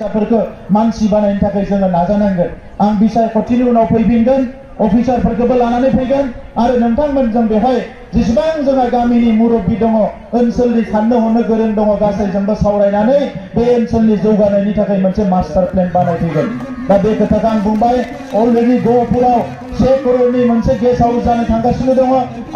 मानसि बानायनो थाखाय जोङो नाजानांगोन। आं बिसायख'थिनि उनाव फैफिनगोन, अफिसारफोरखौबो लानानै फैगोन आरो नोंथांमोनजों बेवहाय जेसेबां जोंहा गामिनि मुरब्बी दङ, ओनसोलनि साननो हनो गोरों दङ, गासैजोंबो सावरायनानै बे ओनसोलनि जौगानायनि थाखाय मोनसे मास्टार प्लेन बानायफैगोन। दा बे खोथाखौ आं बुंबाय। अलरेडि गहपुराव 1 करोड़नि मोनसे गेस्ट हाउस जानो थांगासिनो दङ।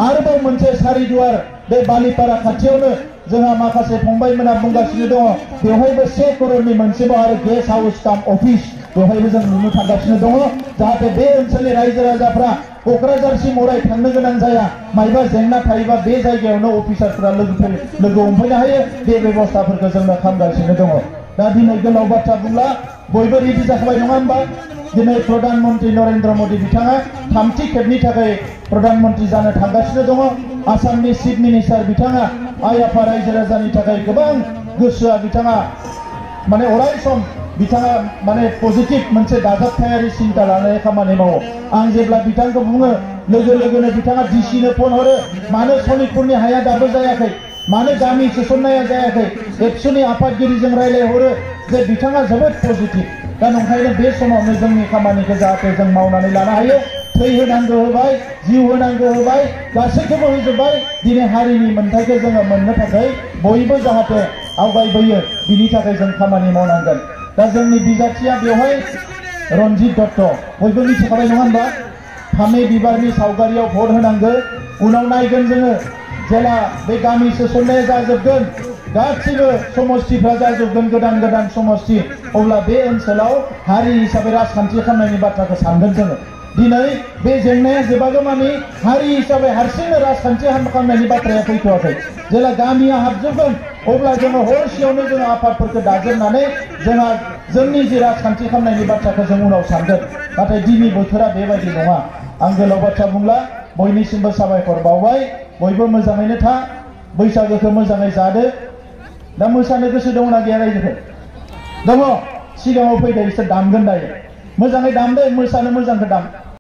आरोबाव मोनसे सारिदुवार बे बालिपारा खाथियावनो जोंहा माखासे फंबायमोना बुंगासिनो दङ, बेवहायबो 1 करोड़नि मोनसेबाव आरो गेस्ट हाउस काम अफिस बेवहायबो जों नुनो थांगासिनो दङ। जाहाथे बे ओनसोलनि रायजो राजाफ्रा क'क्राझारसिम अराय थांनो गोनां जाया, मायबा जेंना थायोबा बे जायगायावनो अफिसारफोरा लोगो हमफैनो हायो। बे बेबस्थाफोरखौ जोंनो खालामगासिनो दङ। दा दिनै गोलाव बाथ्रा बुंला, बयबो रेडि जाखाबाय नङा होमबा? दिनै प्रधानमन्त्री नरेन्द्र मोदी बिथाङा 3थि खेबनि थाखाय प्रधानमन्त्री जानो थांगासिनो दङ। आसामनि चिफ मिनिस्टार बिथाङा आइ आफा रायजो राजानि थाखाय गोबां गोसोआ बिथाङा माने अराय सम बिथाङा माने पजिटिभ मोनसे दाजाबथायारि चिन्ता लानानै खामानि मावो। आं जेब्ला बिथांखौ बुङो लोगो लोगोनो बिथाङा डिसिनो फन हरो, मानो सनितपुरनि हाया दाबो जायाखै, मानो गामि सोसननाया जायाखै, एबसुनि आफादगिरिजों रायलायहरो जे बिथाङा जोबोद पजिटिभ। दा नंखायनो बे समावनो जोंनि खामानिखौ जाहाथे जों मावनानै लानो हायो। थै होनांगौ होबाय, जिउ होनांगौ होबाय, गासैखौबो होजोब्बाय। दिनै हारिनि मोन्थाइखौ जोङो मोननो थाखाय बयबो जाहाथे आवगायबोयो, बिनि थाखाय जों खामानि मावनांगोन। दा जोंनि बिजाथिया बेवहाय रन्जित दत्त, बयबो मिथिखाबाय नङा होनबा? फामे बिबारनि सावगारियाव भट होनांगौ। उनाव नायगोन जोङो, जेला बे गामि सोसननाया जाजोबगोन, गासिबो समस्थिफ्रा जाजोबगोन, गोदान गोदान समस्ति, अब्ला बे ओनसोलाव हारि हिसाबै राजखान्थि खालामनायनि बाथ्राखौ सानगोन जोङो। दिनै बे जेंनाया जोबागौमानि हारि हिसाबै हारसिंनो राजखान्थि खालामनायनि बाथ्राया फैथ'वाखै। जेला गामिया हाबजोबगोन, अब्ला जोङो हरसेयावनो जोङो आफादफोरखौ दाजेननानै जोंहा जोंनि जे राजखान्थि खालामनायनि बाथ्राखौ जों उनाव सानगोन। नाथाय दिनै बोथोरा बेबायदि नङा। आं गोलाव बाथ्रा बुंला, बयनिसिमबो साबायखर बावबाय। बयबो मोजाङैनो था, बैसागोखौ मोजाङै जादो। दा मोसानो गोसो दंना गैया रायजोफोर? दङ? सिगाङाव फैदो, बिसोर दामगोन दायो। मोजाङै दामदो, मोसानो मोजांखौ दाम।